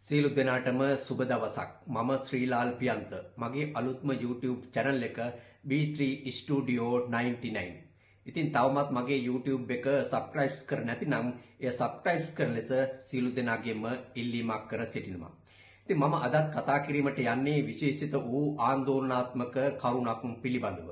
සියලු දෙනාටම සුබ දවසක්. මම ශ්‍රීලාල් පියන්ත. මගේ අලුත්ම YouTube channel එක B3 Studio 99. ඉතින් තවමත් මගේ YouTube එක subscribe කර නැතිනම් එය subscribe කරන ලෙස සියලු දෙනාගේම ඉල්ලීමක් කර සිටිනවා. ඉතින් මම අදත් කතා කිරීමට යන්නේ විශේෂිත වූ ආందోලනාත්මක කරුණක් පිළිබඳව.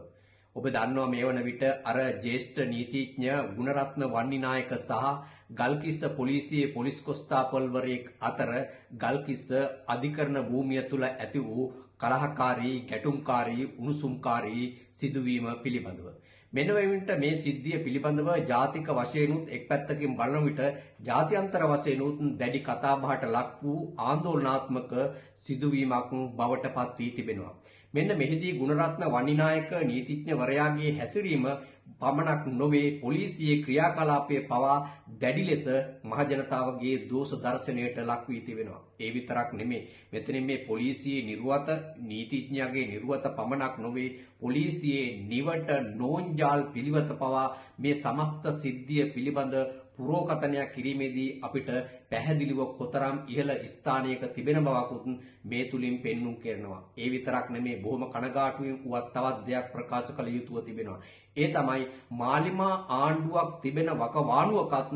ඔබ දන්නවා මේ වන විට අර ජ්‍යෙෂ්ඨ නීතිඥ ගුණරත්න වන්නිනායක සහ ගල්කිස්ස පොලිසියේ පොලිස් කොස්තාපල්වරයෙක් අතර ගල්කිස්ස අධිකරණ භූමිය තුල ඇති වූ කලහකාරී, ගැටුම්කාරී, උණුසුම්කාරී සිදුවීම පිළිබඳව. මෙන්න මේ මේ සිද්ධිය පිළිබඳව ජාතික වශයෙන්ුත් එක් පැත්තකින් බලන විට ජාත්‍යන්තර වශයෙන්ුත් දැඩි කතාබහට ලක් වූ ආందోලනාත්මක සිදුවීමක් බවට පත් වී තිබෙනවා. මෙන්න මෙහිදී ගුණරත්න වන්නිනායක නීතිඥවරයාගේ හැසිරීම පමණක් නොවේ, පොලිසියේ ක්‍රියාකලාපය පවා දැඩි ලෙස මහජනතාවගේ දෝෂ දර්ශනයට ලක් වී තිබෙනවා. ඒ විතරක් නෙමේ, මෙතනින් මේ පොලිසියේ නිර්වත නීතිඥයාගේ නිර්වත පමණක් නොවේ, පොලිසියේ නිවට නෝන්ජාල් පිළිවෙත පවා මේ සමස්ත සිද්ධිය පිළිබඳ පුරෝකථනයක් කිරීමේදී අපිට පැහැදිලිව කොතරම් ඉහළ ස්ථානයක තිබෙන බවකුත් මේ තුලින් පෙන්눔 කරනවා. ඒ විතරක් නෙමේ, බොහොම කනගාටුවෙන් වුවත් තවත් දෙයක් ප්‍රකාශ කළ යුතුව තිබෙනවා. ඒ තමයි මාලිමා ආණ්ඩුවක් තිබෙන වකවානුවකත්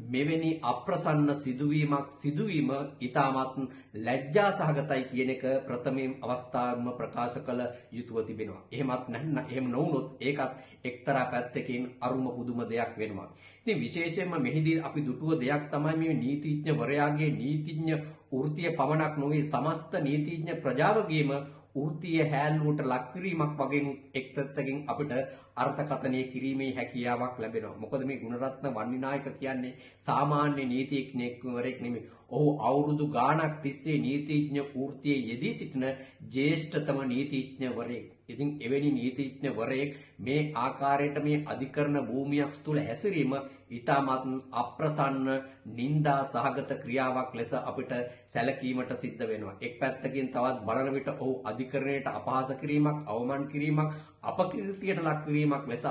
මෙවැනි අප්‍රසන්න සිදුවීමක් සිදුවීම ඉතාමත් ලැජ්ජා සහගතයි කියන එක ප්‍රථමයෙන් අවස්ථාවෙම ප්‍රකාශ කළ යුතුව තිබෙනවා. එහෙමත් නැත්නම්, එහෙම නොවුනොත් ඒකත් එක්තරා පැත්තකින් අරුම පුදුම දෙයක් වෙනවා. ඉතින් විශේෂයෙන්ම මෙහිදී අපි දුටුව දෙයක් තමයි මේ නීතිඥවරයාගේ නීතිඥ වෘත්තිය පමණක් නොවේ, සමස්ත නීතිඥ ප්‍රජාවගේම වෘත්තීය හැල්ලුවට ලක් කිරීමක් වගේ එක් පැත්තකින් අපිට අර්ථකථනය කිරීමේ හැකියාවක් ලැබෙනවා. මොකද මේ ගුණරත්න වන්නිනායක කියන්නේ සාමාන්‍ය නීතිඥයෙක්වරයෙක් නෙමෙයි. ඔහු අවුරුදු ගාණක් තිස්සේ නීතිඥ වෘත්තියේ යෙදී සිටින ජ්‍යෙෂ්ඨතම නීතිඥවරයෙක්. ඉතින් එවැනි නීතිඥවරයෙක් මේ ආකාරයට මේ අධිකරණ භූමියක් තුළ හැසිරීම ඉතාමත් අප්‍රසන්න නිന്ദා සහගත ක්‍රියාවක් ලෙස අපිට සැලකීමට සිද්ධ වෙනවා. එක් පැත්තකින් තවත් බලන විට ඔහු අධිකරණයට අපහාස කිරීමක්, අවමන් කිරීමක්, අපකීර්තියට ලක් කිරීමක් ලෙසත්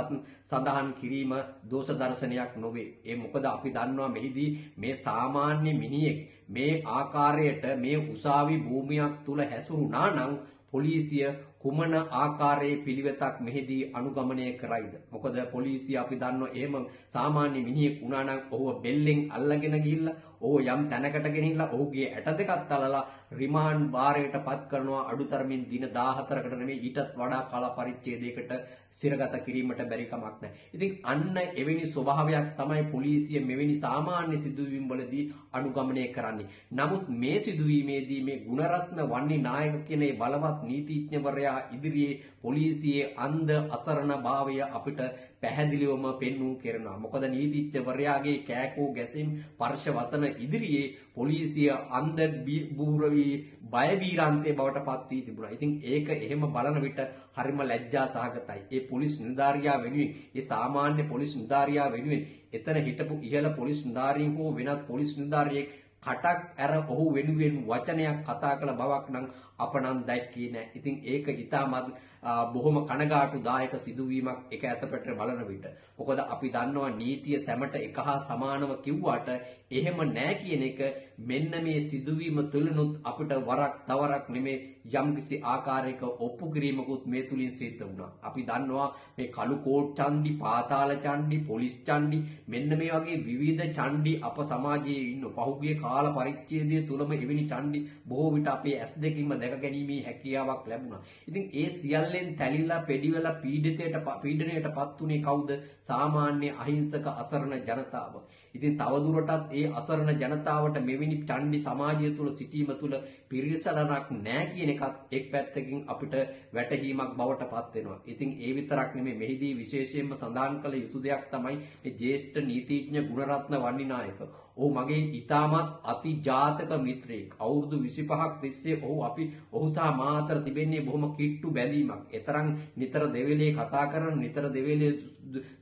සඳහන් කිරීම දෝෂ දර්ශනයක් නොවේ. ඒ මොකද අපි දන්නවා මෙහිදී මේ සාමාන්‍ය මිනිහෙක් මේ ආකාරයට මේ උසාවි භූමියක් තුල හැසිරුණා නම් පොලිසිය කුමන ආකාරයේ පිළිවෙතක් මෙහිදී අනුගමනය කරයිද? මොකද පොලිසිය අපි දන්නවා එහෙම සාමාන්‍ය මිනිහෙක් වුණා නම් ඔහුව බෙල්ලෙන් අල්ලගෙන ගිහිල්ලා ඔහු යම් තැනකට ගෙනිහිල්ලා ඔහුගේ ඇට දෙකක් තලලා රිමාන්ඩ් භාරයට පත් කරනවා. අඩුතරමින් දින 14කට නෙමෙයි, ඊටත් වඩා කාල පරිච්ඡේදයකට සිරගත කිරීමට බැරි කමක් නැහැ. ඉතින් අන්න එවැනි ස්වභාවයක් තමයි පොලිසිය මෙවැනි සාමාන්‍ය සිදුවීම් වලදී අනුගමනය කරන්නේ. නමුත් මේ සිදුවීමේදී මේ ගුණරත්න වන්නිනායක කියන මේ බලවත් නීතිඥවරයා ඉදිරියේ පොලිසියේ අන්ධ අසරණ භාවය අපිට පැහැදිලිවම පෙන්වූ කරනවා. මොකද නීතිඥවරයාගේ කෑකෝ ගැසීම් පර්ශ වතන ඉදිරියේ පොලිසිය අන්ධ බූරවි බය බීරාන්තයේ බවට පත් වී තිබුණා. ඉතින් ඒක එහෙම බලන විට හරිම ලැජ්ජා සහගතයි. ඒ පොලිස් නිලධාරියා වෙනුවෙන්, ඒ සාමාන්‍ය පොලිස් නිලධාරියා වෙනුවෙන් එතන හිටපු ඉහළ පොලිස් නිලධාරීන් හෝ වෙනත් පොලිස් නිලධාරියෙක් කටක් ඇර ඔහු වෙනුවෙන් වචනයක් කතා කළ බවක් නම් අප නම් දැක්කේ නෑ. ඉතින් ඒක ඉතාමත් බොහොම කනගාටුදායක සිදුවීමක් එක ඇතපැට බලන විට. මොකද අපි දන්නවා නීතිය සැමට එක හා සමානව කිව්වට එහෙම නෑ කියන එක මෙන්න මේ සිදුවීම තුලිනුත් අපිට වරක් තවරක් නෙමේ යම්කිසි ආකාරයක ඔප්පු කිරීමකුත් මේ තුලින් සිද්ධ වුණා. අපි දන්නවා මේ කළු කෝට් චණ්ඩි, පාතාල චණ්ඩි, පොලිස් චණ්ඩි මෙන්න මේ වගේ විවිධ චණ්ඩි අප සමාජයේ ඉන්න. පහුගිය කාල පරිච්ඡේදය තුලම එවැනි චණ්ඩි බොහෝ විට අපේ ඇස් දෙකින්ම දැක ගැනීමේ හැකියාවක් ලැබුණා. ඉතින් ඒ සියල්ලෙන් තැලිලා පෙඩි වෙලා පීඩනයට පත් වුණේ කවුද? සාමාන්‍ය අහිංසක අසරණ ජනතාව. ඉතින් තවදුරටත් ඒ අසරණ ජනතාවට මෙවැනි චණ්ඩි සමාජය තුල සිටීම තුල පිරිසරණක් නෑ කියන එකත් එක් පැත්තකින් අපිට වැටහීමක් බවට පත් වෙනවා. ඉතින් ඒ විතරක් නෙමෙයි, මෙහිදී විශේෂයෙන්ම සඳහන් කළ යුතු දෙයක් තමයි මේ ජ්‍යෙෂ්ඨ නීතිඥ ගුණරත්න වන්නිනායක. ඔහු මගේ ඉතාමත් අතිජාතක මිත්‍රයෙක්. අවුරුදු 25ක් තිස්සේ ඔහු සහ මා අතර තිබෙන්නේ බොහොම කිට්ටු බැඳීමක්. එතරම් නිතර දෙවෙලේ කතා කරන, නිතර දෙවෙලේ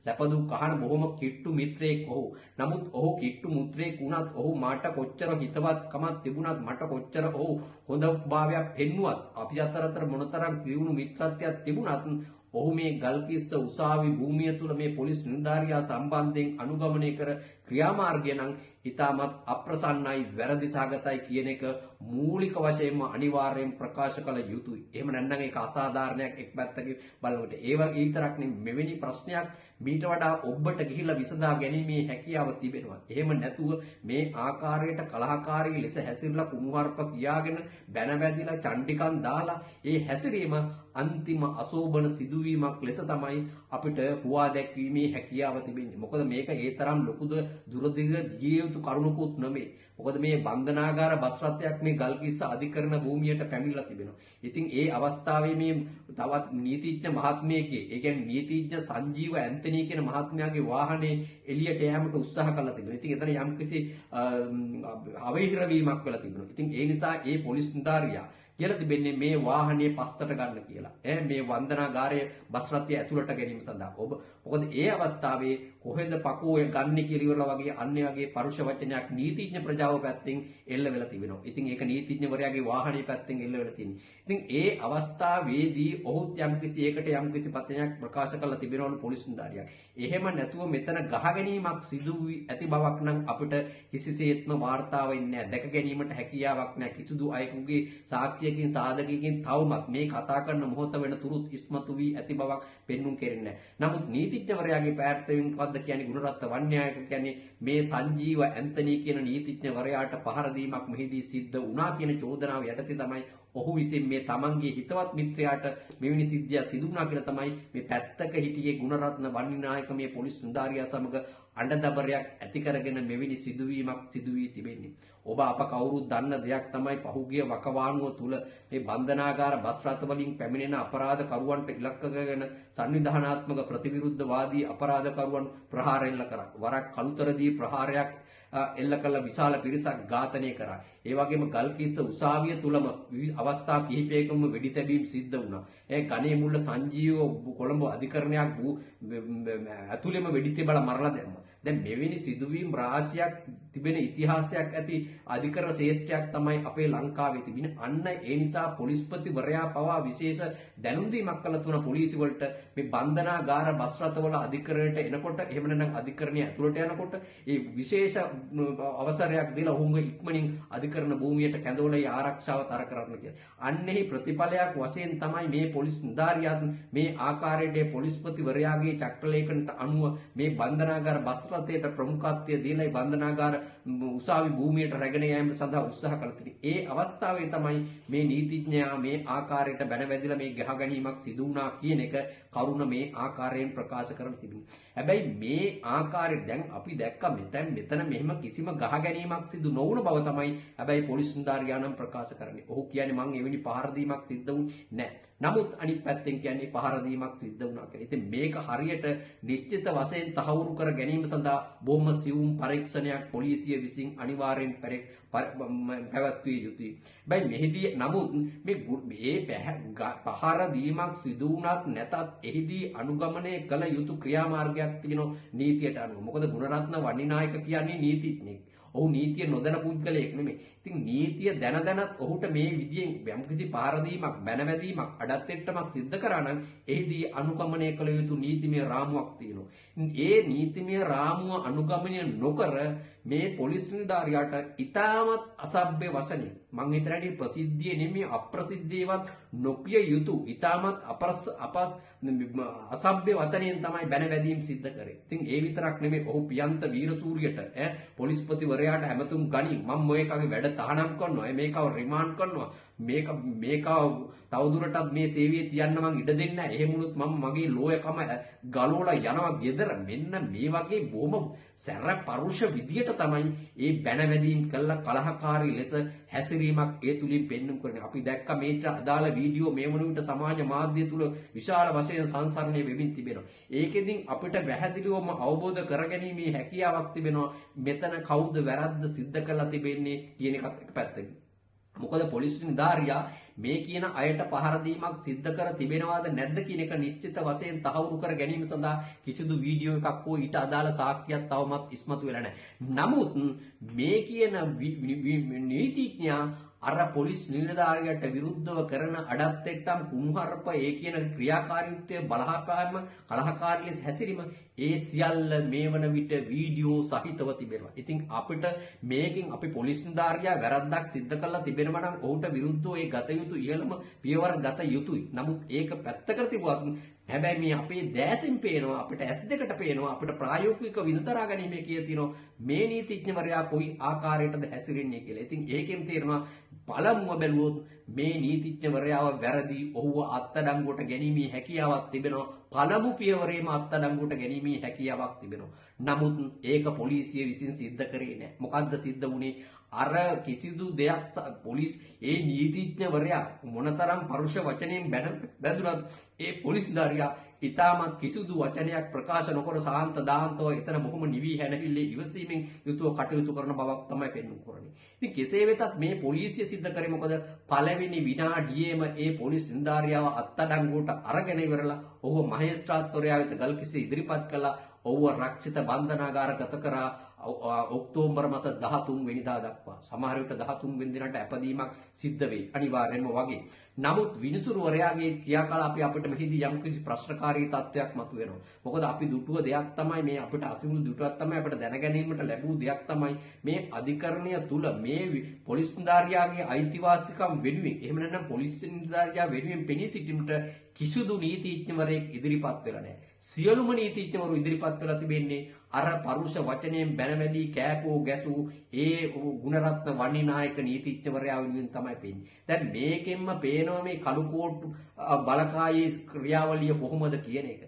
සැප දුක් අහන බොහොම කිට්ටු මිත්‍රයෙක් ඔහු. නමුත් ඔහු කිට්ටු මිත්‍රයෙක් වුණත්, ඔහු මට කොච්චර හිතවත්කමක් තිබුණත්, මට කොච්චර ඔහු හොඳ භාවයක් පෙන්නුවත්, අපි අතර අතර මොනතරම් දියුණු මිත්‍රත්වයක් තිබුණත්, ඔහු මේ ගල්කිස්ස උසාවි භූමිය තුල මේ පොලිස් නිලධාරියා සම්බන්ධයෙන් අනුගමනය කර ක්‍රියාමාර්ගය නම් ඉතාමත් අප්‍රසන්නයි, වැරදි සහගතයි කියන එක මූලික වශයෙන්ම අනිවාර්යයෙන් ප්‍රකාශ කළ යුතුයි. එහෙම නැත්නම් ඒක අසාධාරණයක් එක් පැත්තකින් බලනකොට. ඒ වගේ විතරක් නෙමෙයි, මෙවැනි ප්‍රශ්නයක් මීට වඩා ඔබට ගිහිල්ලා විසඳා ගැනීමේ හැකියාව තිබෙනවා. එහෙම නැතුව මේ ආකාරයට කලහකාරී ලෙස හැසිරලා කුණුහරුප කියාගෙන බැන වැදිලා චණ්ඩිකන් දාලා ඒ හැසිරීම අන්තිම අශෝභන සිදුවීමක් ලෙස තමයි අපිට හුවා දැක්වීමේ හැකියාව තිබෙන්නේ. මොකද මේක ඒ තරම් ලොකුද දුරදිග දිය යුතු කරුණකුත් නෙමෙයි. මොකද මේ බන්ධනාගාර බස් රථයක් මේ ගල්කිස්ස අධිකරණ භූමියට පැමිණලා තිබෙනවා. ඉතින් ඒ අවස්ථාවේ මේ තවත් නීතිඥ මහත්මයෙක්ගේ, ඒ කියන්නේ නීතිඥ සංජීව ඇන්තනී කියන මහත්මයාගේ වාහනේ එළියට යෑමට උත්සාහ කළා තිබෙනවා. ඉතින් එතන යම්කිසි අවහිර වීමක් වෙලා තිබෙනවා. ඉතින් ඒ නිසා ඒ පොලිස් නිලධාරියා කියලා තිබෙන්නේ මේ වාහනේ පස්සට ගන්න කියලා. මේ වන්දනාගාරය බස් රථය ඇතුළට ගැනීම සඳහා. ඔබ මොකද ඒ අවස්ථාවේ කොහෙන්ද පකෝ ගන්න කියලා ඉවරලා වගේ අන්න ඒ වගේ පරුෂ වචනයක් නීතිඥ ප්‍රජාව පැත්තෙන් එල්ල වෙලා තිබෙනවා. ඉතින් ඒක නීතිඥවරයාගේ වාහනේ පැත්තෙන් එල්ල වෙලා තියෙන්නේ. ඉතින් ඒ අවස්ථාවේදී ඔහුත් යම්කිසි ඒකට යම්කිසි පතනයක් ප්‍රකාශ කරලා තිබෙනවලු පොලිස් නිලධාරියා. එහෙම නැතුව මෙතන ගහ ගැනීමක් සිදු වී ඇති බවක් නම් අපිට කිසිසේත්ම වාර්තා වෙන්නේ නැහැ. දැක ගැනීමට හැකියාවක් නැහැ. කිසිදු අයෙකුගේ සාක්ෂියකින් සාධකයකින් තවමත් මේ කතා කරන මොහොත වෙන තුරුත් ඉස්මතු වී ඇති බවක් පෙන්눔 කෙරෙන්නේ නැහැ. නමුත් නීතිඥවරයාගේ පැත්තෙන් මොකද්ද කියන්නේ, ගුණරත්න වන්‍යායක කියන්නේ මේ සංජීව ඇන්තනී කියන නීතිඥවරයාට පහර දීමක් මෙහිදී සිද්ධ වුණා කියන චෝදනාව යටතේ තමයි ඔහු විසින් මේ තමන්ගේ හිතවත් මිත්‍රයාට මෙවැනි සිද්ධියක් සිදු වුණා කියලා තමයි මේ පැත්තක හිටියේ ගුණරත්න වන්නිනායක මේ පොලිස් නිලධාරියා සමග අඬදබරයක් ඇති කරගෙන මෙවැනි සිදුවීමක් සිදු වී තිබෙන්නේ. ඔබ අප කවුරුත් දන්න දෙයක් තමයි පහුගිය වකවානුව තුල මේ බන්ධනාගාර බස් රථ වලින් පැමිණෙන අපරාධකරුවන්ට ඉලක්ක කරගෙන සංවිධානාත්මක ප්‍රතිවිරුද්ධවාදී අපරාධකරුවන් ප්‍රහාර එල්ල කරා. වරක් කළුතරදී ප්‍රහාරයක් එල්ල කළ විශාල පිරිසක් ඝාතනය කරා. ඒ වගේම ගල්කිස්ස උසාවිය තුලම අවස්ථා කිහිපයකම වෙඩි තැබීම් සිද්ධ වුණා. ඒ ගණේමුල්ල සංජීව කොළඹ අධිකරණයක් ඇතුළෙම වෙඩි තැබලා මරලා දැම්මා. දැන් මෙවැනි සිදුවීම් රාශියක් තිබෙන ඉතිහාසයක් ඇති අධිකරණ ශ්‍රේෂ්ඨයක් තමයි අපේ ලංකාවේ තිබෙන්නේ. අන්න ඒ නිසා පොලිස්පතිවරයා පවා විශේෂ දැනුම් දීමක් කළා තුන පොලිසි වලට මේ බන්ධනාගාර බස් රථවල අධිකරණයට එනකොට, එහෙම නැත්නම් අධිකරණය ඇතුළට යනකොට ඒ විශේෂ අවසරයක් දීලා ඔවුන්ව ඉක්මනින් අධිකරණ භූමියට කැඳවලා ඒ ආරක්ෂාව තර කරන්න කියලා. අන්නෙහි ප්‍රතිඵලයක් වශයෙන් තමයි මේ පොලිස් නිලධාරියාත් මේ ආකාරයට පොලිස්පතිවරයාගේ චක්‍රලේඛනට අනුව මේ බන්ධනාගාර බස් රථයට ප්‍රමුඛත්වය දීලා ඒ බන්ධනාගාර උසාවි භූමියට රැගෙන යාම සඳහා උත්සාහ කළ තිබෙනවා. ඒ අවස්ථාවේ තමයි මේ නීතිඥයා මේ ආකාරයට බැන වැදිලා මේ ගහ ගැනීමක් සිදු වුණා කියන එක කරුණ මේ ආකාරයෙන් ප්‍රකාශ කරලා තිබෙනවා. හැබැයි මේ ආකාරයට දැන් අපි දැක්ක මෙතන මෙහෙම කිසිම ගහ ගැනීමක් සිදු නොවුන බව තමයි හැබැයි පොලිස් නිලධාරියා නම් ප්‍රකාශ කරන්නේ. ඔහු කියන්නේ මං එවැනි පහර දීමක් සිද්ධ වුණේ නැහැ. නමුත් අනිත් පැත්තෙන් කියන්නේ පහර දීමක් සිද්ධ වුණා කියලා. ඉතින් මේක හරියට නිශ්චිත වශයෙන් තහවුරු කර ගැනීම සඳහා බොහොම සියුම් පරීක්ෂණයක් පොලිසිය විසින් අනිවාර්යෙන් පැවැත්විය යුතුයි. හැබැයි මෙහිදී නමුත් මේ පහර දීමක් සිදු වුණත් නැතත් එහිදී අනුගමනය කළ යුතු ක්‍රියාමාර්ගයක් තියෙනවා නීතියට අනුව. මොකද ගුණරත්න වන්නිනායක කියන්නේ නීතිඥයෙක්. ඔහු නීතිය නොදැන පුද්ගලයෙක් නෙමෙයි. ඉතින් නීතිය දැන දැනත් ඔහුට මේ විදියෙන් යම්කිසි පහර දීමක්, බැනවැදීමක්, අඩත්ෙට්ටමක් සිද්ධ කරා නම් එහිදී අනුගමනය කළ යුතු නීතිමය රාමුවක් තියෙනවා. ඒ නීතිමය රාමුව අනුගමනය නොකර මේ පොලිස් නිලධාරියාට ඉතාමත් අසභ්‍ය වචනය, මං හිතන්නේ ප්‍රසිද්ධියේ නෙමෙයි අප්‍රසිද්ධියවත් නොකිය යුතු ඉතාමත් අසභ්‍ය වචනයෙන් තමයි බැනවැදීම් සිද්ධ කරේ. ඉතින් ඒ විතරක් නෙමෙයි, ඔහු පියන්ත වීරසූරියට පොලිස්පතිවරයාට ඇමතුම් ගනි, මම මේකගේ වැඩ තහනම් කරනවා, මේකව රිමාන්ඩ් කරනවා, මේකව තවදුරටත් මේ සේවයේ තියන්න මං ඉඩ දෙන්නේ නැහැ, එහෙම වුණොත් මම මගේ ලෝයකම ගලවලා යනවා ගෙදර. මෙන්න මේ වගේ බොහොම සැර පරුෂ විදියට තමයි ඒ බැනවැදීම් කළා කලහකාරී ලෙස හැසිරීමක් ඒ තුලින් පෙන්눔 කරන්නේ. අපි දැක්ක මේට අදාළ වීඩියෝ මේ වන විට සමාජ මාධ්‍ය තුල විශාල වශයෙන් සංසරණය වෙමින් තිබෙනවා. ඒකෙදින් අපිට පැහැදිලිවම අවබෝධ කරගැනීමේ හැකියාවක් තිබෙනවා මෙතන කවුද වැරද්ද සිද්ධ කරලා තිබෙන්නේ කියන එකත් එක පැත්තකින්. මොකද පොලිස් නිලධාරියා මේ කියන අයට පහර දීමක් සිද්ධ කර තිබෙනවාද නැද්ද කියන එක නිශ්චිත වශයෙන් තහවුරු කර ගැනීම සඳහා කිසිදු වීඩියෝ එකක් හෝ ඊට අදාළ සාක්ෂියක් තවමත් ඉස්මතු වෙලා නැහැ. නමුත් මේ කියන නීතිඥයා අර පොලිස් නිලධාරියට විරුද්ධව කරන අඩත්තෙට්ටම් කුණුහරුප ඒ කියන ක්‍රියාකාරීත්වය බලහාපෑම කලහකාරී ලෙස හැසිරීම ඒ සියල්ල මේ වන විට වීඩියෝ සහිතව තිබෙනවා. ඉතින් අපිට මේකෙන් අපි පොලිස් නිලධාරියා වැරද්දක් සිද්ධ කරලා තිබෙනවා නම් ඔහුට විරුද්ධව ඒ ගත යුතු ඉහළම පියවර ගත යුතුයි. නමුත් ඒක පැත්තකට තිබුවත් හැබැයි මේ අපේ දෑසින් පේනවා, අපිට ඇස් දෙකට පේනවා, අපිට ප්‍රායෝගිකව විඳතරා ගැනීමේ කිය තියෙනවා මේ නීතිඥවරයා කොයි ආකාරයටද හැසිරෙන්නේ කියලා. ඉතින් ඒකෙන් තේරෙනවා පළමුව බැලුවොත් මේ නීතිඥවරයාව වැරදි, ඔහුව අත්අඩංගුවට ගැනීමේ හැකියාවක් තිබෙනවා. පළමු පියවරේම අත්අඩංගුවට ගැනීමේ හැකියාවක් තිබෙනවා. නමුත් ඒක පොලිසිය විසින් සිද්ධ කරේ නෑ. මොකද්ද සිද්ධ වුණේ? අර කිසිදු දෙයක් පොලිස් ඒ නීතිඥවරයා මොනතරම් පරුෂ වචනයෙන් බැඳුනත් ඒ පොලිස් නිලධාරියා ඉතාමත් කිසිදු වචනයක් ප්‍රකාශ නොකර සාන්ත දාන්තව එතන බොහොම නිවි හැනහිල්ලේ ඉවසීමෙන් යුතුව කටයුතු කරන බවක් තමයි පෙන්වු කරන්නේ. ඉතින් කෙසේ වෙතත් මේ පොලිසිය සිද්ධ කරේ මොකද? පළවෙනි විනාඩියේම ඒ පොලිස් නිලධාරියාව අත්අඩංගුවට අරගෙන ඉවරලා ඔහුව මහේස්ත්‍රාත්වරයා වෙත ගල්කිස්ස ඉදිරිපත් කළා. ඔහුව රක්ෂිත බන්ධනාගාරගත කරා ඔක්තෝබර් මාස 13 වෙනිදා දක්වා. සමහර විට 13 වෙනි දිනට ඇපදීමක් සිද්ධ වෙයි අනිවාර්යයෙන්ම වගේ. නමුත් විනිසුරුවරයාගේ ක්‍රියාකලාපය අපිට මෙහිදී යම්කිසි ප්‍රශ්නකාරී තත්ත්වයක් මතුවෙනවා. මොකද අපි දුටුව දෙයක් තමයි මේ අපිට අසිමුණු දුටුවක් තමයි අපිට දැනගැනීමට ලැබූ දෙයක් තමයි මේ අධිකරණය තුල මේ පොලිස් නිලධාරියාගේ අයිතිවාසිකම් වෙනුවෙන් එහෙම නැත්නම් පොලිස් නිලධාරියා වෙනුවෙන් පෙනී සිටීමට කිසිදු නීතිඥවරයෙක් ඉදිරිපත් වෙලා නැහැ. සියලුම නීතිඥවරු ඉදිරිපත් වෙලා තිබෙන්නේ අර පරුෂ වචනයෙන් බැනමැදී කෑකෝ ගැසූ ඒ ගුණරත්න වන්නිනායක නීතිඥවරයා වෙනුවෙන් තමයි පෙන්නේ. දැන් මේකෙන්ම පේනවා මේ කළු කෝට්ටු බලකායේ ක්‍රියාවලිය කොහොමද කියන එක.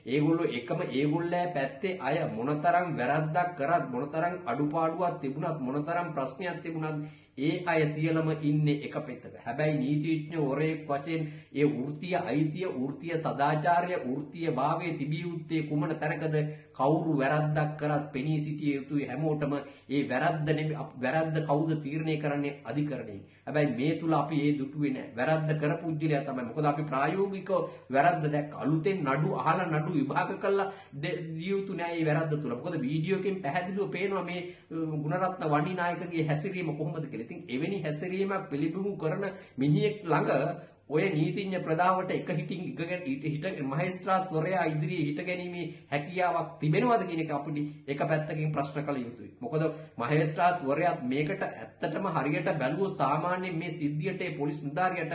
ඒගොල්ලෝ එකම ඒගොල්ලෑ පැත්තේ අය මොනතරම් වැරද්දක් කරත්, මොනතරම් අඩුපාඩුවක් තිබුණත්, මොනතරම් ප්‍රශ්නයක් තිබුණත් ඒ අය සියලම ඉන්නේ එක පෙත්තක. හැබැයි නීතිඥවරයෙක් වශයෙන් ඒ වෘත්තීය අයිතිය, වෘත්තීය සදාචාරය, වෘත්තීය භාවයේ තිබිය යුත්තේ කුමන තැනකද? කවුරු වැරද්දක් කරත් පෙනී සිටිය යුතුයි හැමෝටම. ඒ වැරද්ද නෙමෙයි, වැරද්ද කවුද තීරණය කරන්නේ? අධිකරණයෙන්. හැබැයි මේ තුල අපි ඒ දුටුවේ නෑ. වැරද්ද කරපු පුද්ගලයා තමයි. මොකද අපි ප්‍රායෝගිකව වැරද්ද දැක්ක. අලුතෙන් නඩු අහලා නඩු විභාග කරලා දිය යුතු නෑ මේ වැරද්ද තුල. මොකද වීඩියෝ එකෙන් පැහැදිලිව පේනවා මේ ගුණරත්න වන්නිනායකගේ හැසිරීම කොහොමද කියලා. ඉතින් එවැනි හැසිරීමක් පිළිබිඹු කරන මිනිහෙක් ළඟ ඔය නීතිඥ ප්‍රදාවට එක හිටින් හිට මහේස්ත්‍රාත්වරයා ඉදිරියේ හිට ගැනීමේ හැකියාවක් තිබෙනවද කියන එක අපිට එක පැත්තකින් ප්‍රශ්න කළ යුතුයි. මොකද මහේස්ත්‍රාත්වරයාත් මේකට ඇත්තටම හරියට බැලුවොත් සාමාන්‍යයෙන් මේ සිද්ධියට ඒ පොලිස් නිලධාරියට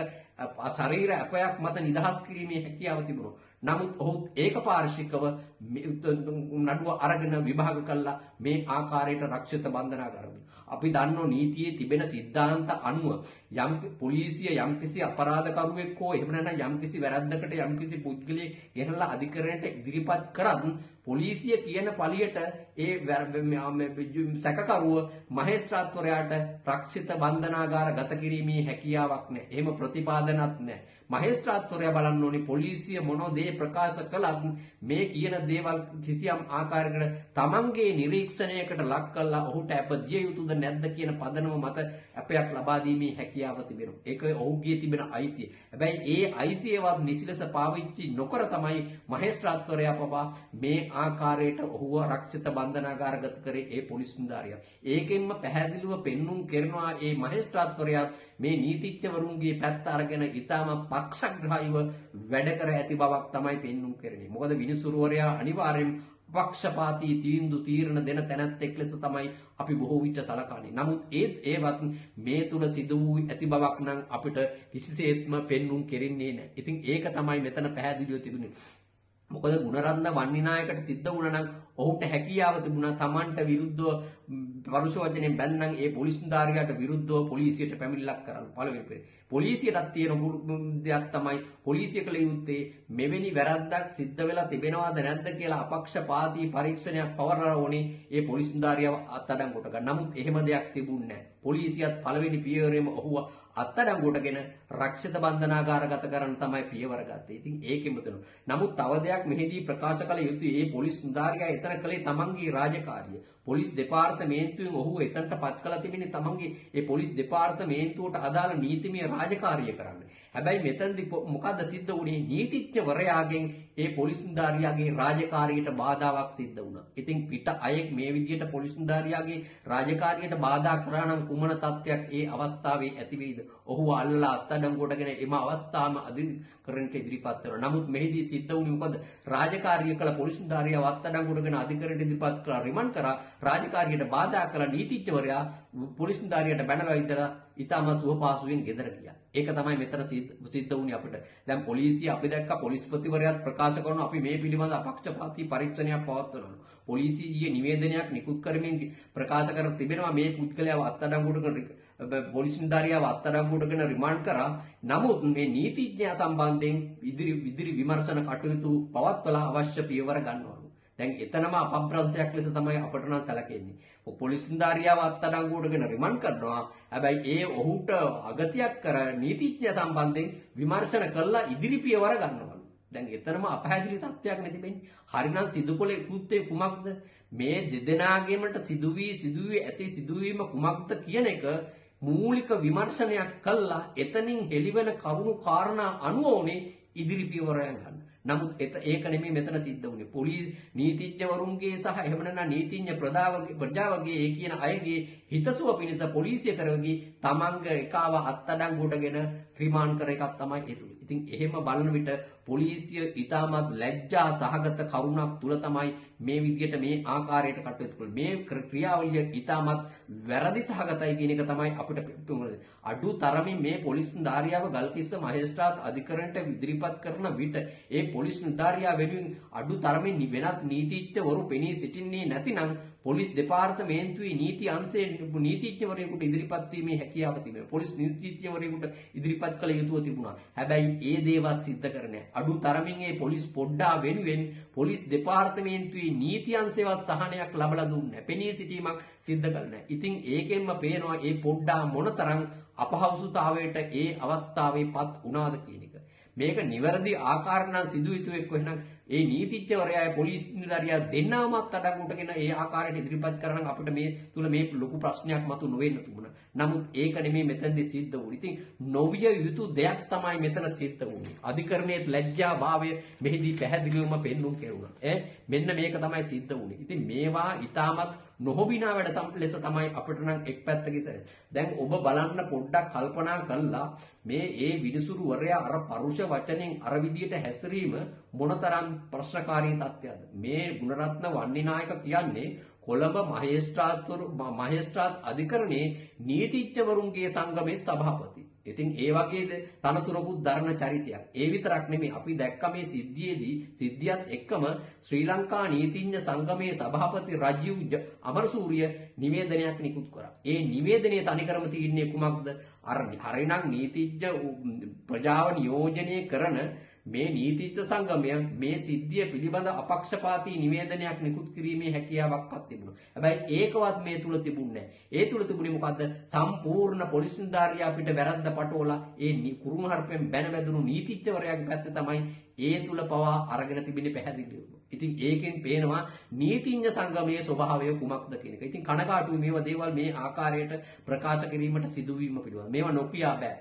ශරීර අපයක් මත නිදහස් කිරීමේ හැකියාව තිබුණා. නමුත් ඔහු ඒකපාර්ශ්විකව නඩුව අරගෙන විභාග කළා මේ ආකාරයට රක්ෂිත බන්ධනාගාර. අපි දන්නෝ නීතියේ තිබෙන සිද්ධාන්ත අනුව යම් පොලිසිය යම්කිසි අපරාධකරුවෙක් හෝ එහෙම නැත්නම් යම්කිසි වැරද්දකට යම්කිසි පුද්ගලයෙක් ගෙනලා අධිකරණයට ඉදිරිපත් කරත් පොලිසිය කියන පළියට ඒ සැකකරුව මහේස්ත්‍රාත්වරයාට රක්ෂිත බන්ධනාගාර ගත කිරීමේ හැකියාවක් නැහැ. එහෙම ප්‍රතිපාදනක් නැහැ. මහේස්ත්‍රාත්වරයා බලන්න ඕනේ පොලිසිය මොන දේ ප්‍රකාශ කළත් මේ කියන දේවල් කිසියම් ආකාරයකට තමන්ගේ නිරීක්ෂණයකට ලක් කරලා ඔහුට අප දිය යුතුද නැද්ද කියන පදනම මත අපයක් ලබා දීමේ හැකියාව තිබෙනවා. ඒක ඔහුගේ තිබෙන අයිතිය. හැබැයි ඒ අයිතියවත් නිසි ලෙස පාවිච්චි නොකර තමයි මහේස්ත්‍රාත්වරයා පවා මේ ආකාරයට ඔහුව රක්ෂිත බන්ධනාගාරගත කරේ ඒ පොලිස් නිලධාරියා. ඒකෙන්ම පැහැදිලිව පෙන්눔 කරනවා ඒ මහේස්ත්‍රාත්වරයා මේ නීතිඥවරුන්ගේ පැත්ත අරගෙන ඊටම පක්ෂග්‍රාහීව වැඩ කර ඇති බවක් තමයි පෙන්눔 කරන්නේ. මොකද විනිසුරුවරයා අනිවාර්යයෙන් පක්ෂපාතී තීන්දුව තීරණ දෙන තැනැත්තෙක් ලෙස තමයි අපි බොහෝ විට සලකන්නේ. නමුත් ඒවත් මේ තුල සිදු වූ ඇති බවක් නම් අපිට කිසිසේත්ම පෙන්눔 කෙරෙන්නේ නැහැ. ඉතින් ඒක තමයි මෙතන පැහැදිලිව තිබුණේ. මොකද ගුණරත්න වන්නිනායකට සිද්ධ වුණා නම් ඔහුට හැකියාව තිබුණා Tamanට විරුද්ධව පරුෂ වචනෙන් බැන්නම් ඒ පොලිස් නිලධාරියාට විරුද්ධව පොලිසියට පැමිණිල්ලක් කරන්න. පළවෙනි පෙර. පොලිසියටත් තියෙන දෙයක් තමයි පොලිසිය කළ යුත්තේ මෙවැනි වැරද්දක් සිද්ධ වෙලා තිබෙනවද නැද්ද කියලා අපක්ෂපාතී පරීක්ෂණයක් පවරලා ඕනේ ඒ පොලිස් නිලධාරියාව අත්අඩංගුවට ගන්න. නමුත් එහෙම දෙයක් තිබුණේ නැහැ. පොලිසියත් පළවෙනි පියවරේම ඔහුව අත්අඩංගුවටගෙන රක්ෂිත බන්ධනාගාරගත කරන්න තමයි පියවර ගත්තේ. ඉතින් ඒකෙම තියෙනවා. නමුත් තව දෙයක් මෙහිදී ප්‍රකාශ කළ යුතුයි. මේ පොලිස් නිලධාරියා එතන මෙතන කළේ තමන්ගේ රාජකාරිය. පොලිස් දෙපාර්තමේන්තුවෙන් ඔහු එතනට පත් කළා තිබෙන්නේ තමන්ගේ ඒ පොලිස් දෙපාර්තමේන්තුවට අදාළ නීතිමය රාජකාරිය කරන්න. හැබැයි මෙතනදි මොකද්ද සිද්ධ වුණේ? නීතිඥවරයාගෙන් ඒ පොලිස් නිලධාරියාගේ රාජකාරියට බාධාවක් සිද්ධ වුණා. ඉතින් පිට අයෙක් මේ විදියට පොලිස් නිලධාරියාගේ රාජකාරියට බාධා කරා නම් කුමන තත්ත්වයක් ඒ අවස්ථාවේ ඇති වෙයිද? ඔහු අල්ලලා අත්අඩංගුවටගෙන එම අවස්ථාවම අධිකරණයට ඉදිරිපත් කරනවා. නමුත් මෙහිදී සිද්ධ වුණේ මොකද? රාජකාරිය කළ පොලිස් නිලධාරියාව අත්අඩංගුවටගෙන අධිකරණයට ඉදිරිපත් කළා, රිමාන්ඩ් කරා. රාජකාරියට බාධා කළ නීතිඥවරයා පොලිස් නිලධාරියාට බැනලා ඉඳලා ඉතාම සුව පහසුවෙන් ගෙදර ගියා. ඒක තමයි මෙතන සිද්ධ වුණේ අපිට. දැන් පොලිසිය අපි දැක්කා පොලිස්පතිවරයාත් ප්‍රකාශ කරනවා අපි මේ පිළිබඳ අපක්ෂපාතී පරීක්ෂණයක් පවත්වනවා. පොලිසිය ඊයේ නිවේදනයක් නිකුත් කරමින් ප්‍රකාශ කර තිබෙනවා මේ පුද්ගලයාව අත්අඩංගුවට පොලිස් නිලධාරියාව අත්අඩංගුවටගෙන රිමාන්ඩ් කරා. නමුත් මේ නීතිඥයා සම්බන්ධයෙන් ඉදිරි විමර්ශන කටයුතු පවත්වලා අවශ්‍ය පියවර ගන්නවා. දැන් එතනම අපබ්‍රංශයක් ලෙස තමයි අපට නම් සැලකෙන්නේ. පොලිස් නිලධාරියාව අත්අඩංගුවටගෙන රිමාන්ඩ් කරනවා. හැබැයි ඒ ඔහුට අගතියක් කර නීතිඥයා සම්බන්ධයෙන් විමර්ශන කළා ඉදිරි පියවර ගන්නවා. දැන් එතනම අපහැදිලි තත්ත්වයක් නෙති වෙන්නේ. හරිනම් සිදුකොලේ කෘත්‍යය කුමක්ද? මේ දෙදෙනාගේමට සිදුවී ඇති සිදුවීම කුමක්ද කියන එක මූලික විමර්ශනයක් කළා එතනින් හෙළිවන කරුණු කාරණා අනුව උනේ ඉදිරි පියවරයන් ගන්න. නමුත් ඒක නෙමෙයි මෙතන සිද්ධ වුණේ. පොලිස් නීතිඥවරුන්ගේ සහ එහෙම නැත්නම් නීතිඥ ප්‍රජාවගේ ඒ කියන අයගේ හිතසුව පිණිස පොලිසිය කරවගී තමන්ගේ එකාව අත්අඩංගුවටගෙන රිමාන්ඩ් කර එකක් තමයි ඒ තුල. ඉතින් එහෙම බලන විට පොලිසිය ඉතාමත් ලැජ්ජා සහගත කරුණක් තුල තමයි මේ විදියට මේ ආකාරයට කටයුතු කළේ. මේ ක්‍රියාවලිය ඉතාමත් වැරදි සහගතයි කියන එක තමයි අපිට අඩු තරමින් මේ පොලිස් නිලධාරියාව ගල්කිස්ස මහේස්ත්‍රාත් අධිකරණයට ඉදිරිපත් කරන විට ඒ පොලිස් නිලධාරියා වෙනුවෙන් අඩු තරමින් වෙනත් නීතිඥවරු පෙනී සිටින්නේ නැතිනම් පොලිස් දෙපාර්තමේන්තුවේ නීති අංශයේ නීතිඥවරයෙකුට ඉදිරිපත් වීමේ හැකියාව තිබෙනවා. පොලිස් නීතිඥවරයෙකුට ඉදිරිපත් කළ යුතුව තිබුණා. හැබැයි ඒ දේවල් සිද්ධ කරන්නේ අඩු තරමින් ඒ පොලිස් පොඩ්ඩා වෙනුවෙන් පොලිස් දෙපාර්තමේන්තුවේ නීති අංශේවත් සහනයක් ලබලා දුන්නේ නැහැ. පෙනී සිටීමක් සිද්ධ කළේ නැහැ. ඉතින් ඒකෙන්ම පේනවා ඒ පොඩ්ඩා මොනතරම් අපහසුතාවයට ඒ අවස්ථාවේ පත් වුණාද කියන එක. මේක නිවැරදි ආකාරයෙන් නම් සිදු යුතු එක්ක එහෙනම් ඒ නීතිඥවරයා පොලිස් නිලධාරියා දෙන්නාම අත්අඩංගුවටගෙන ඒ ආකාරයට ඉදිරිපත් කරා නම් අපිට මේ තුල මේ ලොකු ප්‍රශ්නයක් මතු නොවෙන්න තිබුණා. නමුත් ඒක නෙමෙයි මෙතනදී සිද්ධ වුනේ. ඉතින් නොවිය යුතු දෙයක් තමයි මෙතන සිද්ධ වුනේ. අධිකරණයේ ලැජ්ජා භාවය මෙහිදී පැහැදිලිවම පෙන්눔 කෙරුණා. මෙන්න මේක තමයි සිද්ධ වුනේ. ඉතින් මේවා ඉතාමත් නොහොබිනා වැඩ ලෙස තමයි අපිට නම් එක් පැත්තකින් දැන් ඔබ බලන්න පොඩ්ඩක් කල්පනා කළා මේ ඒ විනිසුරුවරයා අර පරුෂ වචනෙන් අර විදියට හැසිරීම මොනතරම් ප්‍රශ්නකාරී තත්ත්වයක්ද? මේ ගුණරත්න වන්නිනායක කියන්නේ කොළඹ මහේස්ත්‍රාත් අධිකරණයේ නීතිඥවරුන්ගේ සංගමේ සභාපති. ඉතින් ඒ වගේද තනතුරකුත් දරන චරිතයක්. ඒ විතරක් නෙමෙයි අපි දැක්ක මේ සිද්ධියේදී සිද්ධියත් එක්කම ශ්‍රී ලංකා නීතිඥ සංගමේ සභාපති රජීව් අමරසූරිය නිවේදනයක් නිකුත් කරා. ඒ නිවේදනයේ තනිකරම තියෙන්නේ කුමක්ද? අර හරිනම් නීතිඥ ප්‍රජාව නියෝජනය කරන මේ නීතිඥ සංගමය මේ සිද්ධිය පිළිබඳ අපක්ෂපාතී නිවේදනයක් නිකුත් කිරීමේ හැකියාවක්වත් තිබුණා. හැබැයි ඒකවත් මේ තුල තිබුණේ නැහැ. ඒ තුල තිබුණේ මොකද්ද? සම්පූර්ණ පොලිස් නිලධාරියා අපිට වැරද්ද පටවලා ඒ කුරුණු හර්පෙන් බැන වැදුණු නීතිඥවරයාගේ පැත්ත තමයි ඒ තුල පවා අරගෙන තිබෙන්නේ පැහැදිලිවම. ඉතින් ඒකෙන් පේනවා නීතිඥ සංගමයේ ස්වභාවය කුමක්ද කියන එක. ඉතින් කනගාටුයි මේවා දේවල් මේ ආකාරයට ප්‍රකාශ කිරීමට සිදුවීම පිළිබඳ. මේවා නොකියා බෑ.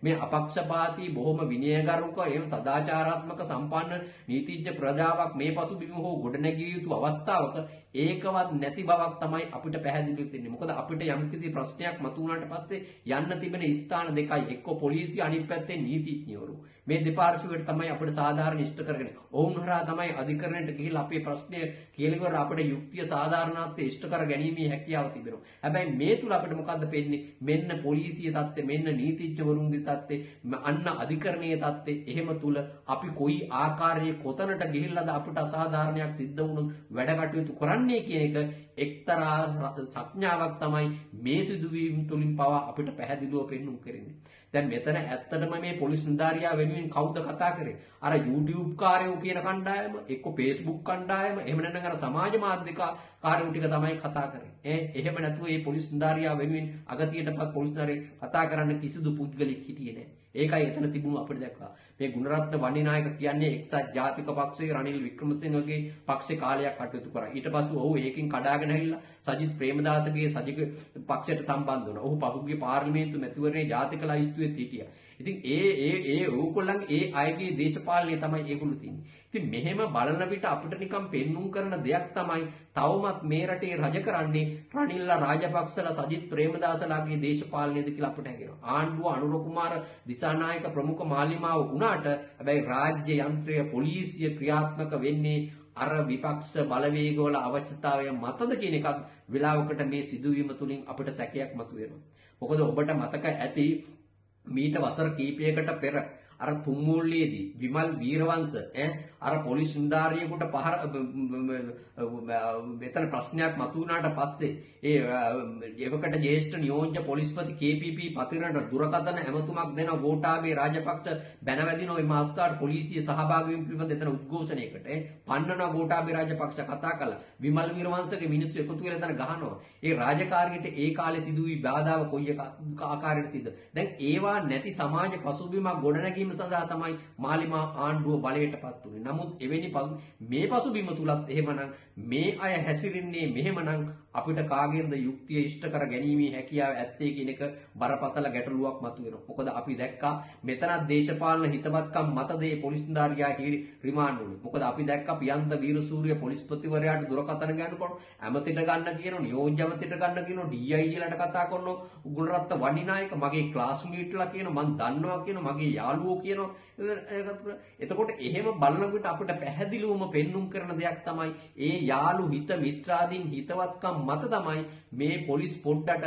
මේ අපක්ෂපාතී බොහොම විනයගරුක එහෙම සදාචාරාත්මක සම්පන්න නීතිඥ ප්‍රජාවක් මේ පසුබිම හෝ ගොඩනැගිය යුතු අවස්ථාවක ඒකවත් නැති බවක් තමයි අපිට පැහැදිලිව තේරෙන්නේ. මොකද අපිට යම්කිසි ප්‍රශ්නයක් මතුවුණාට පස්සේ යන්න තිබෙන ස්ථාන දෙකයි. එක්ක පොලිසිය අනිත් පැත්තේ නීතිඥවරු. මේ දෙපාර්ශ්වයට තමයි අපිට සාධාරණ ඉෂ්ට කරගෙන. ඔවුන් හරහා තමයි අධිකරණයට ගිහිල්ලා අපේ ප්‍රශ්නය කියලා ඉවර අපිට යුක්තිය සාධාරණත්වය ඉෂ්ට කර ගැනීමේ හැකියාව තිබෙනවා. හැබැයි මේ තුල අපිට මොකද්ද පෙන්නේ? මෙන්න පොලිසිය තත්ත්වය, මෙන්න නීතිඥවරුන්ගේ තත්ත්වය, අන්න අධිකරණයේ තත්ත්වය. එහෙම තුල අපි කොයි ආකාරයේ කොතනට ගිහිල්ලාද අපිට අසාධාරණයක් සිද්ධ වුණොත් වැඩ කටයුතු කරන්නේ කියන එක එක්තරා සංඥාවක් තමයි මේ සිදුවීම් තුලින් පවා අපිට පැහැදිලිව පෙන්වුම් කරන්නේ. දැන් මෙතන ඇත්තටම මේ පොලිස් නිලධාරියා වෙනුවෙන් කවුද කතා කරේ? අර YouTube කාරයෝ කියන කණ්ඩායම, එක්ක Facebook කණ්ඩායම, එහෙම නැත්නම් අර සමාජ මාධ්‍ය කාරයෝ ටික තමයි කතා කරේ. එහෙම නැතුව මේ පොලිස් නිලධාරියා වෙනුවෙන් අගතියටපත් පොලිස් නිලධාරියා කතා කරන්න කිසිදු පුද්ගලෙක් හිටියේ නෑ. ඒකයි එතන තිබුණු අපිට දැක්කා. මේ ගුණරත්න වන්නිනායක කියන්නේ එක්සත් ජාතික පක්ෂයේ රනිල් වික්‍රමසිංහගේ පක්ෂේ කාලයක් කටයුතු කරා. ඊට පස්සේ ඔහු ඒකෙන් කඩාගෙන ඇවිල්ලා සජිත් ප්‍රේමදාසගේ සජික පක්ෂයට සම්බන්ධ වුණා. ඔහු පහුගිය පාර්ලිමේන්තු මැතිවරණයේ ජාතික ලැයිස්තුවෙත් හිටියා. ඉතින් ඒ ඒ ඒ ඕගොල්ලන්ගේ ඒ අයගේ දේශපාලනය තමයි ඒගොල්ලෝ තින්නේ. ඉතින් මෙහෙම බලන විට අපිට නිකන් පෙන්눔 කරන දෙයක් තමයි තවමත් මේ රටේ රජ කරන්නේ රනිල්ලා රාජපක්ෂලා සජිත් ප්‍රේමදාසලාගේ දේශපාලනයද කියලා අපිට හැඟෙනවා. ආණ්ඩුව අනුර කුමාර දිසානායක ප්‍රමුඛ මාලිමාව වුණාට හැබැයි රාජ්‍ය යන්ත්‍රය පොලිසිය ක්‍රියාත්මක වෙන්නේ අර විපක්ෂ බලවේගවල අවශ්‍යතාවය මතද කියන එකත් වෙලාවකට මේ සිදුවීම තුලින් අපිට සැකයක් මතුවෙනවා. මොකද ඔබට මතක ඇති මීට වසර කීපයකට පෙර අර තුම්මුල්ලේදී විමල් වීරවංශ අර පොලිස් නිලධාරියෙකුට පහර මෙතන ප්‍රශ්නයක් මතුවුණාට පස්සේ ඒ එවකට ජ්‍යෙෂ්ඨ නියෝජ්‍ය පොලිස්පති KPP පතිරණට දුරකථන ඇමතුමක් දෙන ගෝඨාභය රාජපක්ෂ බැනවැදිනෝ මේ අවස්ථාවට පොලිසිය සහභාගී වීම පිළිබඳ එතන උද්ඝෝෂණයකට පන්නනවා. ගෝඨාභය රාජපක්ෂ කතා කළා. විමල් වීරවංශගේ මිනිස්සු එකතු වෙලා එතන ගහනවා. ඒ රාජකාරියට ඒ කාලේ සිදු වී බාධාව කොයි ආකාරයට සිද්ධ. දැන් ඒවා නැති සමාජ පසුබිමක් ගොඩනැගීම සඳහා තමයි මාලිමා ආණ්ඩුව බලයටපත් වුනේ. නමුත් එවැනි මේ පසුබිම තුලත් එහෙමනම් මේ අය හැසිරෙන්නේ මෙහෙමනම් අපිට කාගෙන්ද යුක්තිය ඉෂ්ට කර ගැනීමේ හැකියාව ඇත්තේ කියන එක බරපතල ගැටලුවක් මතුවෙනවා. මොකද අපි දැක්කා මෙතනත් දේශපාලන හිතවත්කම් මතද මේ පොලිස් නිලධාරියා රිමාන්ඩ් වුණේ. මොකද අපි දැක්කා පියන්ත වීරසූරිය පොලිස්පතිවරයාට දුරකථන ගන්නකොට ඇමතිට ගන්න කියනවා, නියෝජ්‍ය ඇමතිට ගන්න කියනවා, DIG ලට කතා කරනවා, ගුණරත්න වන්නිනායක මගේ ක්ලාස්මේට්ලා කියනවා, මං දන්නවා කියනවා, මගේ යාළුවෝ කියනවා. එතකොට එහෙම බලනකොට අපිට පැහැදිලිවම පෙන්눔 කරන දෙයක් තමයි ඒ යාළු හිත මිත්‍රාදීන් හිතවත්කම් මත තමයි මේ පොලිස් පොඩ්ඩට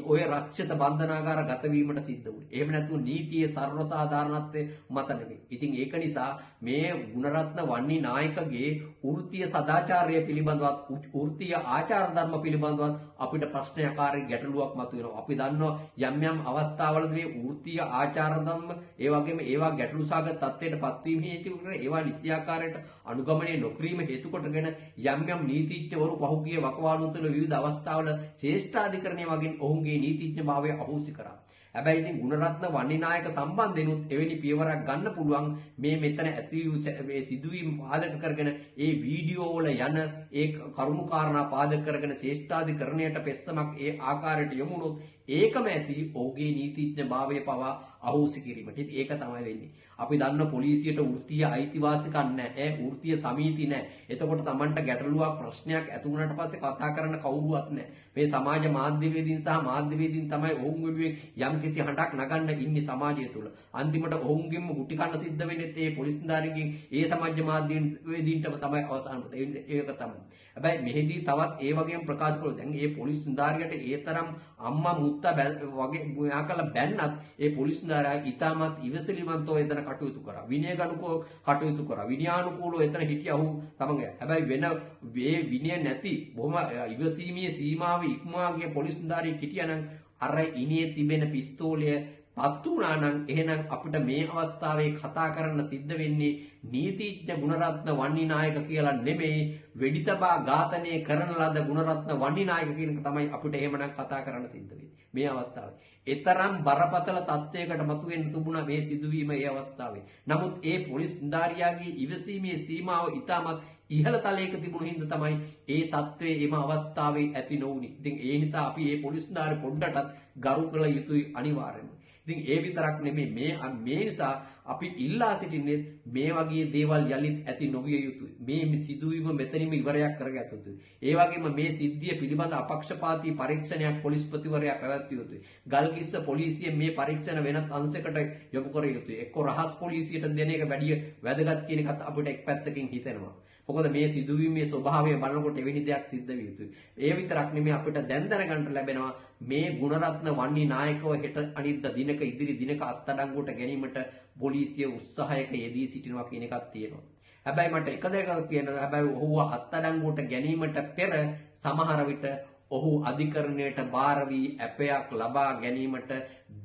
ඔය රක්ෂිත බන්ධනාගාර ගත වීමට සිද්ධ වුණේ. එහෙම නැතුව නීතියේ සර්වසාධාරණත්වය මත නෙමෙයි. ඉතින් ඒක නිසා මේ ගුණරත්න වන්නිනායකගේ වෘත්තීය සදාචාරය පිළිබඳවත් වෘත්තීය ආචාර ධර්ම පිළිබඳවත් අපිට ප්‍රශ්නයකාරී ගැටලුවක් මතුවෙනවා. අපි දන්නවා යම් යම් අවස්ථාවලදී මේ වෘත්තීය ආචාර ධර්ම ඒ වගේම ඒවා ගැටලු සාගත තත්ත්වයට පත්වීම හේතු කරගෙන ඒවා නිසියාකාරයට අනුගමනය නොකිරීම හේතු කොටගෙන යම් යම් නීතිඥවරු පහුගිය වකවානු තුළ විවිධ අවස්ථාවල ශ්‍රේෂ්ඨාධිකරණය වගේ ඔවුන්ගේ නීතිඥ භාවය අහෝසි කරා. හැබැයි ඉතින් ගුණරත්න වන්නිනායක සම්බන්ධෙනුත් එවැනි පියවරක් ගන්න පුළුවන් මේ මෙතන ඇති වූ මේ සිදුවීම් පාදක කරගෙන ඒ වීඩියෝ වල යන ඒ කරුණු කාරණා පාදක කරගෙන ශ්‍රේෂ්ඨාධිකරණයට පෙස්සමක් ඒ ආකාරයට යොමු වුණොත් ඒකම ඇති ඔහුගේ නීතිඥ භාවය පවා අහෝසි කිරීමට. ඉතින් ඒක තමයි වෙන්නේ. අපි දන්න පොලිසියට වෘත්තීය අයිතිවාසිකම් නැහැ, වෘත්තීය සමීති නැහැ. එතකොට Tamanට ගැටලුවක් ප්‍රශ්නයක් ඇති වුණාට පස්සේ කතා කරන්න කවුරුවත් නැහැ. මේ සමාජ මාධ්‍යවේදීන් සහ මාධ්‍යවේදීන් තමයි ඔවුන් වෙනුවෙන් යම්කිසි හඬක් නගන්න ඉන්නේ සමාජය තුළ. අන්තිමට ඔවුන්ගෙන්ම ගුටි කන්න සිද්ධ වෙන්නේ ඒ පොලිස් නිලධාරීන්ගෙන්, ඒ සමාජ මාධ්‍යවේදීන්ටම තමයි අවසාන මොහොත. ඒක තමයි. හැබැයි මෙහිදී තවත් ඒ වගේම ප්‍රකාශ කළා. දැන් ඒ පොලිස් නිලධාරියට ඒ තරම් අම්මා මුත්තා වගේ මෙහා කළා බැන්නත් ඒ පොලිස් නිලධාරියා ඉතාමත් ඉවසිලිමන්තව එතන කටයුතු කරා. විනයගනුකව කටයුතු කරා. විනයානුකූලව එතන හිටියා ඔහු තමන්ගේ. හැබැයි වෙන මේ විනය නැති බොහොම ඉවසීමේ සීමාව ඉක්මවා ගිය පොලිස් නිලධාරියෙක් හිටියානම් අර ඉනියේ තිබෙන පිස්තෝලය පත්තු වුණා නම් එහෙනම් අපිට මේ අවස්ථාවේ කතා කරන්න සිද්ධ වෙන්නේ නීතිඥ ගුණරත්න වන්නිනායක කියලා නෙමෙයි, වෙඩි තබා ඝාතනය කරන ලද ගුණරත්න වන්නිනායක කියන එක තමයි අපිට එහෙමනම් කතා කරන්න සිද්ධ වෙන්නේ මේ අවස්ථාවේ. ඒතරම් බරපතල තත්ත්වයකට මතුවෙන්න තිබුණා මේ සිදුවීම ඒ අවස්ථාවේ. නමුත් ඒ පොලිස් නිලධාරියාගේ ඉවසීමේ සීමාව ඉතාමත් ඉහළ තලයක තිබුණු හින්දා තමයි ඒ තත්ත්වයේ එම අවස්ථාවේ ඇති නොවුනේ. ඉතින් ඒ නිසා අපි මේ පොලිස් නිලධාරි පොඩ්ඩටත් ගරු කළ යුතුයි අනිවාර්යයෙන්ම. ඉතින් ඒ විතරක් නෙමෙයි, මේ නිසා අපි ඉල්ලා සිටින්නේ මේ වගේ දේවල් යලිත් ඇති නොවිය යුතුයි. මේ සිදුවීම මෙතනින්ම ඉවරයක් කරගත යුතුයි. ඒ වගේම මේ සිද්ධිය පිළිබඳ අපක්ෂපාතී පරීක්ෂණයක් පොලිස්පතිවරයා පැවැත්විය යුතුයි. ගල්කිස්ස පොලිසිය මේ පරීක්ෂණ වෙනත් අංශයකට යොමු කර යුතුයි. එක්කෝ රහස් පොලිසියට දෙන එක වැඩි වැදගත් කියන එකත් අපිට එක් පැත්තකින් හිතෙනවා. මොකද මේ සිදුවීමේ ස්වභාවය බලනකොට එවැනි දෙයක් සිද්ධ විය යුතුයි. ඒ විතරක් නෙමෙයි, අපිට දැන් දැනගන්න ලැබෙනවා මේ ගුණරත්න වන්නිනායකව හෙට අනිද්දා දිනක ඉදිරි දිනක අත්අඩංගුවට ගැනීමට පොලිසිය උත්සාහයක යෙදී සිටිනවා කියන එකක් තියෙනවා. හැබැයි මට එක දෙයක් කියන්න, හැබැයි ඔහුව අත්අඩංගුවට ගැනීමට පෙර සමහර විට ඔහු අධිකරණයට බාර වී ඇපයක් ලබා ගැනීමට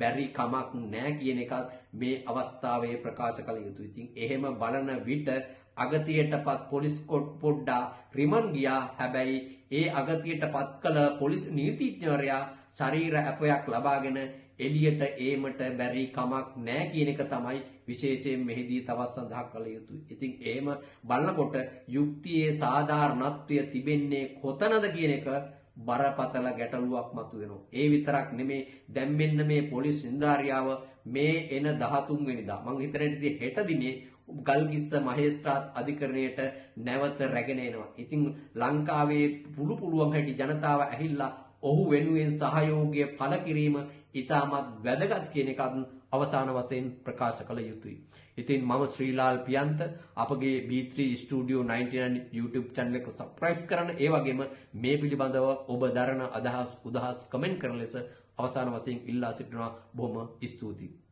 බැරි කමක් නෑ කියන එකත් මේ අවස්ථාවේ ප්‍රකාශ කළ යුතුයි. ඉතින් එහෙම බලන විට අගතියටපත් පොලිස් පොඩ්ඩා රිමන් ගියා. හැබැයි ඒ අගතියට පත් කළ පොලිස් නීතිඥවරයා ශරීර ඇපයක් ලබාගෙන එළියට ඒමට බැරි කමක් නෑ කියන එක තමයි විශේෂයෙන් මෙහිදී තවත් සඳහන් කළ යුතුයි. ඉතින් එහෙම බලනකොට යුක්තියේ සාධාරණත්වය තිබෙන්නේ කොතනද කියන එක බරපතල ගැටලුවක් මතුවෙනවා. ඒ විතරක් නෙමේ, දැන් මෙන්න මේ පොලිස් නිලධාරියාව මේ එන 13 වෙනිදා, මං හිතන්නේ ඉතින් හෙට දිනේ ගල්කිස්ස මහේස්ත්‍රාත් අධිකරණයට නැවත රැගෙන එනවා. ඉතින් ලංකාවේ පුළු පුළුවන් හැටි ජනතාව ඇහිල්ලා ඔහු වෙනුවෙන් සහයෝගය පළ කිරීම ඉතාමත් වැදගත් කියන එකත් අවසාන වශයෙන් ප්‍රකාශ කළ යුතුයි. ඉතින් මම ශ්‍රීලාල් පියන්ත, අපගේ B3 Studio 99 YouTube channel එක subscribe කරන්න. ඒ වගේම මේ පිළිබඳව ඔබ දරන අදහස් උදහස් කමෙන්ට් කරන ලෙස අවසාන වශයෙන් ඉල්ලා සිටිනවා. බොහොම ස්තුතියි.